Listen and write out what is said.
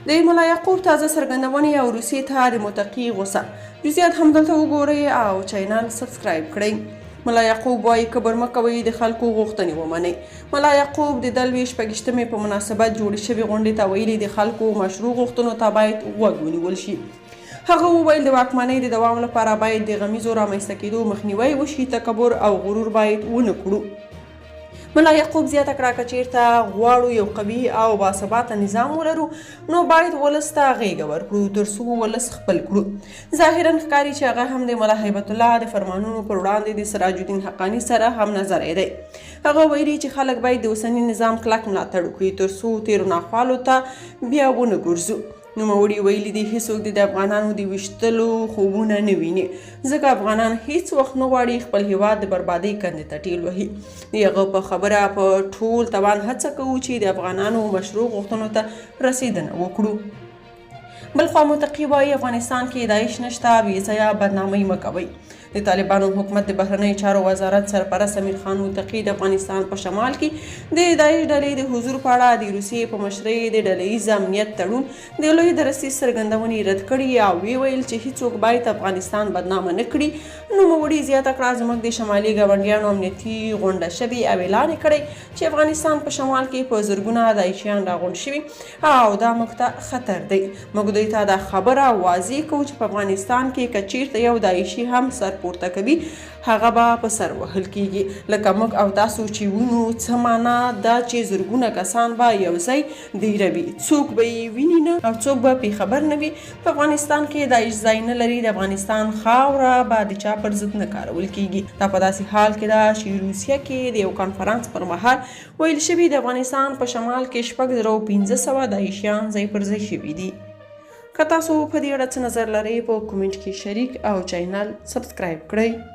د ملا یعقوب تازه څرګندونې او روسیې ته د متقي غوسه، جزئیات هم دلته وګورئ او چینل سبسکرایب کړئ. ملا یعقوب وايي، کبر مه کوئ، د خلکو غوښتنې ومنئ. ملا یعقوب د دلوې شپږشتمې په مناسبت جوړې شوې غونډې ته ویلي، د خلکو مشروع غوښتنو ته باید غوږ ونیول شي. هغه وویل، د واکمنۍ د دوام لپاره باید د غمیزو رامنځته کېدو مخنیوی وشي، تکبر او غرور باید ونه کړو. ملا یعقوب زیاته کړه، که چیرته غواړو یو قوي او باثباته نظام ولرو، نو باید ولس ته غېږه ورکړو، تر څو ولس خپل کړو. ظاهراً ښکاري چې هغه هم د ملا هیبت الله د فرمانونو پر وړاندې د سراج الدین حقاني سره هم نظری دی. هغه ویلي چې خلک باید د اوسني نظام کلک ملاتړ وکړي، تر څو تېرو ناخوالو ته بیا ونه ګرځو. نوموړي ویلي دي، هیڅوک دې د افغانانو د ویشتلو خوبونه نه ویني، ځکه افغانان هیڅ وخت نه غواړي خپل هیواد د بربادۍ کندې ته ټیل وهي. د هغه په خبره، په ټول توان هڅه کوو چې د افغانانو مشروع غوښتنو ته رسیدنه وکړو. بلخوا متقي وايي، افغانستان کې داعش نشته، بې ځایه بدنامۍ مه کوئ. د طالبانو حکومت د بهرنیو چارو وزارت سرپرست امیر خان متقي د افغانستان په شمال کې د داعش ډلې د حضور په اړه د روسیې په مشرۍ د ډله ییز امنیت تړون د لوی درستیز څرګندونې رد کړې او ویې ویل چې هیڅوک باید افغانستان بدنامه نه کړي. نوموړي زیاته کړه، زموږ د شمالي ګاونډیانو امنیتي غونډه شوې او اعلان یې کړی چې افغانستان په شمال کې په زرګونه داعشیان راغونډ شوي او دا موږ ته خطر دی. موږ دوی ته دا خبره واضح کوو چې په افغانستان کې که چیرته یو داعشي هم سر پورته کوي، هغه به په سر وهل کیږي، لکه موږ او تاسو چې وینو. څه معنا دا چې زرګونه کسان به یو ځای دیره وي، څوک به یې ویني نه او څوک به پرې خبر نه وي. په افغانستان کې داعش ځای نه لري، د افغانستان خاوره به د چا پر ضد نه کارول کیږي. دا په داسې حال کې ده چې روسیه کې د یو کانفرانس پر مهال ویل شوي، د افغانستان په شمال کې 6500 داعشیان ځای پر ځای شوي دي. که تاسو په دې اړه څه نظر لرئ، په کومنټ کې شریک او چینل سبسکرایب کړئ.